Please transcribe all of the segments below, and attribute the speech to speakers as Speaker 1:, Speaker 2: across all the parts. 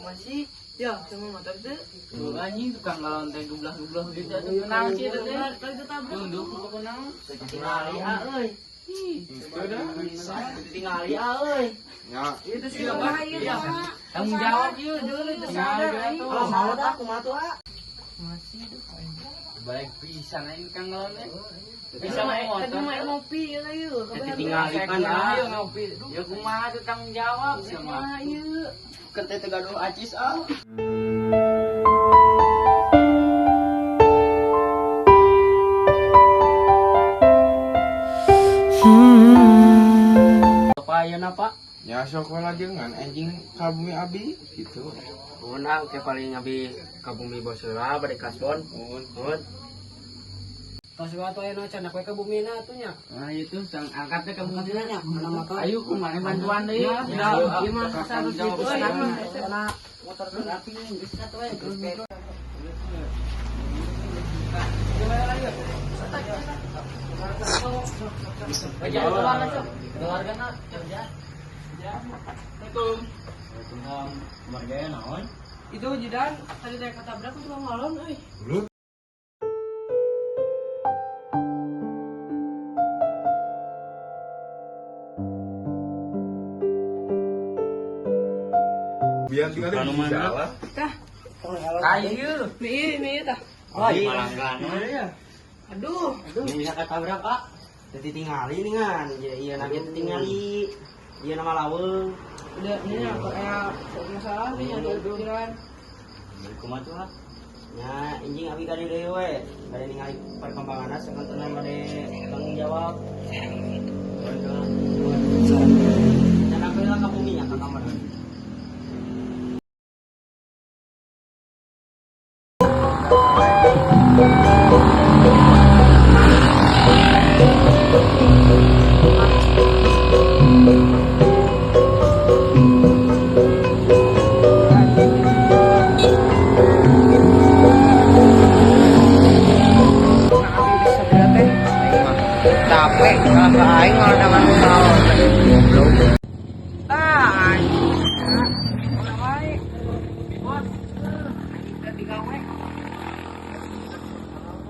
Speaker 1: Masih ya sama motor tuh.
Speaker 2: Tuh anjing tukang galon teh gublah-gublah gitu atuh kenal sih teh. Tunduk kenal.
Speaker 1: Tingali ah euy. Tingali ah euy.
Speaker 3: Ya.
Speaker 1: Itu sih bahaya.
Speaker 2: Tanggung jawab ieu dulu itu sadar.
Speaker 1: Kalau mau tak kumaha tuh ah.
Speaker 2: Balik pisan aing tukang galon teh. Bisa mah
Speaker 1: Tadi mah ngopi ya ieu.
Speaker 2: Tinggal kan ah. Ya kumaha tuh tanggung jawab sih mah.
Speaker 1: Ieu.
Speaker 2: Kan teh gaduh acis ah.
Speaker 1: Apa ayeuna Pak?
Speaker 3: Ya sok we lajengan anjing ka bumi abi gitu.
Speaker 1: Nuhun ah, oke paling abi ka bumi bos heula bade kasbon.
Speaker 3: Nuhun.
Speaker 1: Nuhun. Tos wae atuh ayeuna cenah we ka bumina atuh nya.
Speaker 2: Nah itu sang angkat teh ka bumi.
Speaker 1: Nya mana motor.
Speaker 2: Ayo kumaha bantuan deui.
Speaker 1: Ya, ieu mah harus gitu euy. Karena motor geus api geus atuh we. Itu jidan tadi teh ketabrak tukang galon euy.
Speaker 3: Biar tinggal di salah.
Speaker 1: Tah,
Speaker 2: Kayu.
Speaker 1: mi mi tah.
Speaker 2: Oh, malanggan.
Speaker 1: Aduh, aduh. Ini bisa ketabrak, Pak. Jadi tingali nih kan. Iya, iya nage tingali. Iya nama laweung.
Speaker 4: Udah ini ya kayak masalah nih ada pikiran.
Speaker 1: Kumaha tuh, ah? Ya, anjing abi kali deui we. Bade ningali perkembanganna sakantenan bade tanggung jawab. Dan aku lah ka bumi nya ka kamar.
Speaker 2: Capek kalau ke aing kalau dengan galon goblok. Ah, anjing. Orang wae. Bos. Anjing digawe.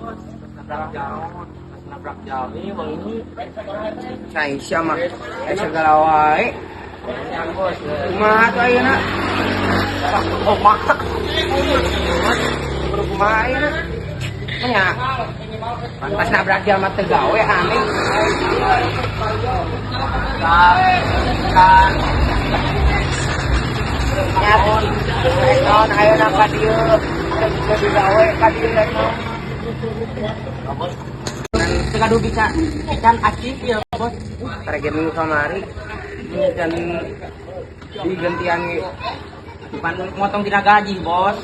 Speaker 2: Bos, nabrak jauh, nabrak jauh ini bang ini.
Speaker 4: Nah, mah segala wae.
Speaker 2: Bos,
Speaker 4: Kumaha tuh ayeuna? Oh, masak. Kudu kumaha ayeuna? Nya. Pas nabrak jalma teu gawe aneh. Nya, rek naon ayeuna ka dieu? Teu digawe ka dieu rek naon?
Speaker 1: Teu gaduh bisa ikan acik ya, Bos.
Speaker 4: Target minggu kamari dan digantian ge.
Speaker 1: Bukan motong tina gaji, Bos.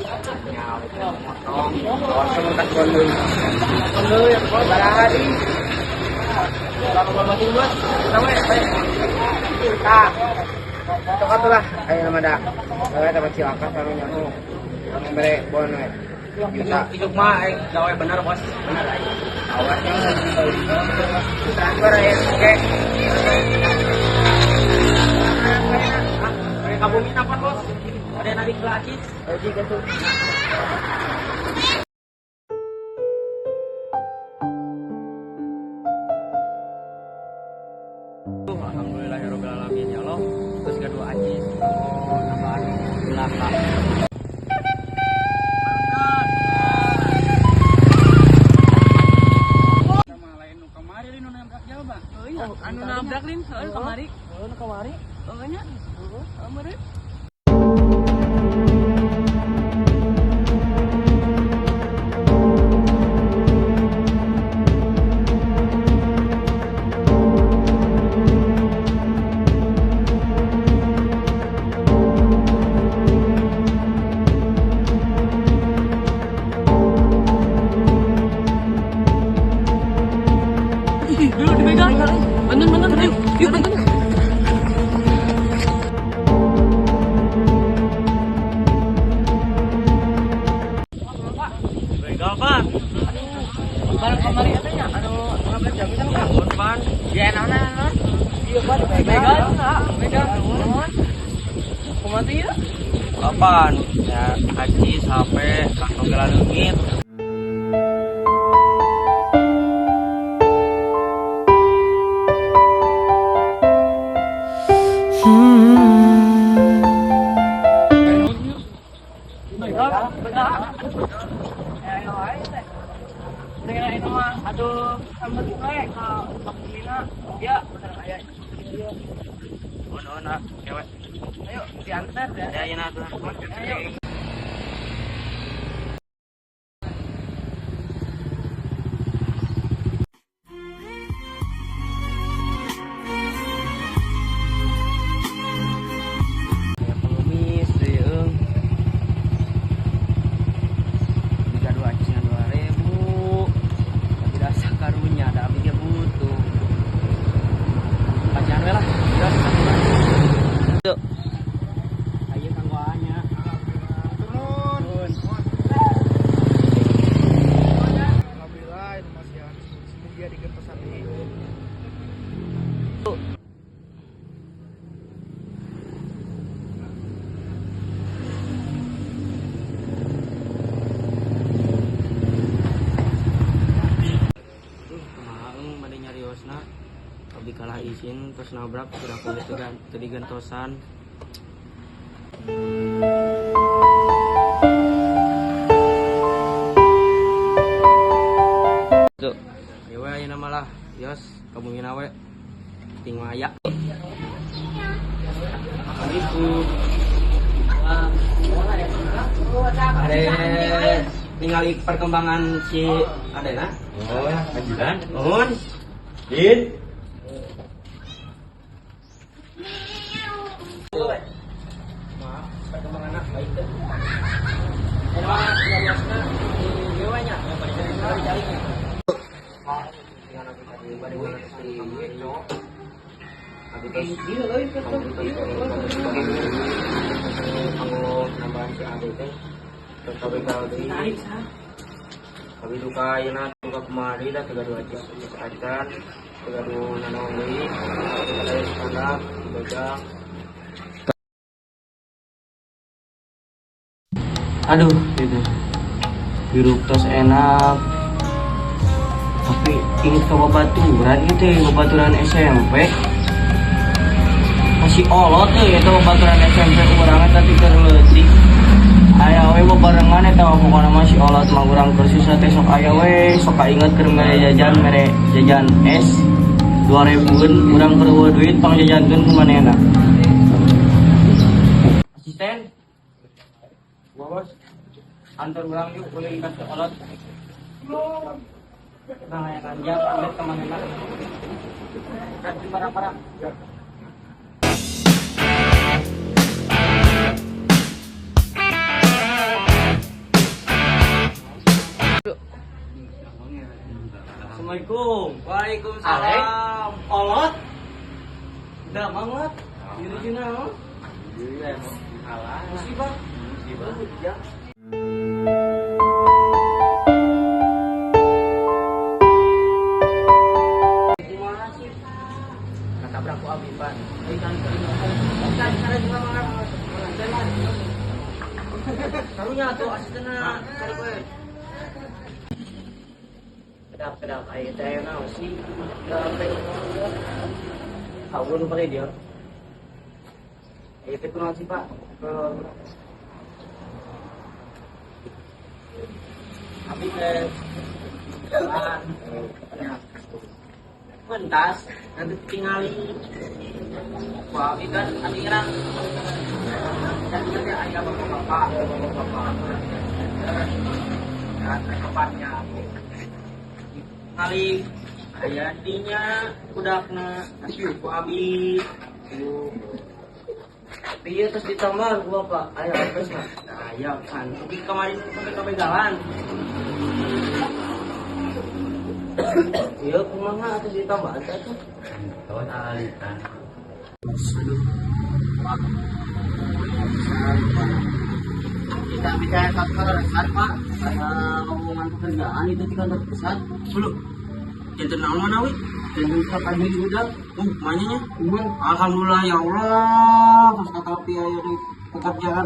Speaker 4: Ya, motong. Motong kasbon deui.
Speaker 1: Motong deui ya, Bos.
Speaker 4: Baraha deui.
Speaker 1: Berapa penting, Bos?
Speaker 4: Kita we, we. Tah. Sok atuh lah, ayeuna mah da. Gawe teh cilaka sareng nyaho. Anu bere bon we. Juta.
Speaker 1: Hidup mah gawe bener, Bos. Bener aing.
Speaker 4: Awasnya transfer ya, oke.
Speaker 1: Kayak ka bumi apa, Bos? Ada narik ke acis.
Speaker 4: Oke, gitu.
Speaker 1: Alhamdulillahirobbilalamin ya Allah. Terus gaduh acis. Oh, nambahan. Cilaka.
Speaker 2: Anu nabrak lin, heuh kamari. Heuh kamari. Heuh nya. Heuh meureun. Ih, dulu dipegang. Bener bener yuk, yuk bener.
Speaker 1: Begal, Pak.
Speaker 2: Barang kamari eta nya anu nabrak jami kan Pak.
Speaker 1: Nuhun, Pan.
Speaker 4: Ya naon.
Speaker 2: Iya Pak, dipegang. Pegang. Kumaha teh ieu?
Speaker 1: Kapan? Ya, acis, HP, kantong gelang leungit.
Speaker 2: Begal, begal. Ayo ayo teh. Dengan itu mah aduh sampai we ka Lina. Ya, bener aya.
Speaker 1: Oh, nuhun, ah. Kewe.
Speaker 2: Ayo diantar ya.
Speaker 1: Ya, ya, nah, tuh.
Speaker 2: Ayo.
Speaker 1: Ya, pengemis deui euy. Jika dua acisna 2000. Tapi dasar karunya da abi ge butuh. Pacaran we lah. Geus. Tuh. Ayo kanggo anya.
Speaker 3: Turun. Alhamdulillah itu masih semoga digentosan deui.
Speaker 1: Duh, kumaha eung bade nyariosna. Abi kalah izin terus nabrak sudah kulit teu digentosan. Tuh, ieu we ayeuna mah lah. Yos, ka bumina we. Ting mah aya. Assalamualaikum. Ada ningali perkembangan si Adena.
Speaker 3: Oh, ajudan.
Speaker 1: Nuhun.
Speaker 3: Din.
Speaker 1: Maaf, perkembangan anak baik tuh. Emang nyariosna di ieu we nya, yang bade cari carinya. Abi tos kanggo nambahan si Ade teh. Terus kabegal deui. Abi duka ayeuna duka kumaha deui da teu gaduh acis acan, teu gaduh nanaon deui. Aya standar, dibegal. Aduh, gitu. Hirup tos enak. Tapi inget ke babaturan gitu ya, babaturan SMP. Masih olot tuh ya, babaturan SMP urang eta ti keur leutik. Aya we bebarengan eta mah pokona mah si olot mah urang keur susah teh sok aya we, sok kainget keur mere jajan es 2000-eun urang keur eueuh duit pang jajankeun ku manehna. Asisten. Gua bos. Antar urang yuk ulin ka si olot. Nah, ya kanjak, ambil ke mana? Kasih barang-barang. Assalamualaikum. Waalaikumsalam. Olot. Udah banget. Ini cina,
Speaker 3: Iya, halah.
Speaker 1: musibah.
Speaker 3: Musibah.
Speaker 1: Ya. Kumaha sih?
Speaker 4: Katabrak ku abi pan.
Speaker 1: Kan juga mangan. Karunya tuh asistenna cari gue.
Speaker 4: Kedap-kedap aya teh aya naon sih? Gape. Kawun pakai dia. Aya teh kunaon sih, Pak?
Speaker 1: Abi ke jalan. Mentas nanti tinggali. Wah, abi kan abi kan kan dia ayah bapak-bapak, bapak-bapak. Kan kepatnya. Kali aya dinya budakna ku abi. Tapi iya terus ditambah ku bapak, aya apes mah. Nah, aya kan. Tapi kemarin sampai kebegalan. Iya, kumaha atuh ditambah atuh.
Speaker 3: Kawan alalitan.
Speaker 1: Kita bicara kantor besar, Pak. Saya lowongan pekerjaan itu di kantor pusat. Belum. Jantan naon mana wi? Jantan kapan udah. Manyanya. Alhamdulillah ya Allah. Terus kata aya di pekerjaan.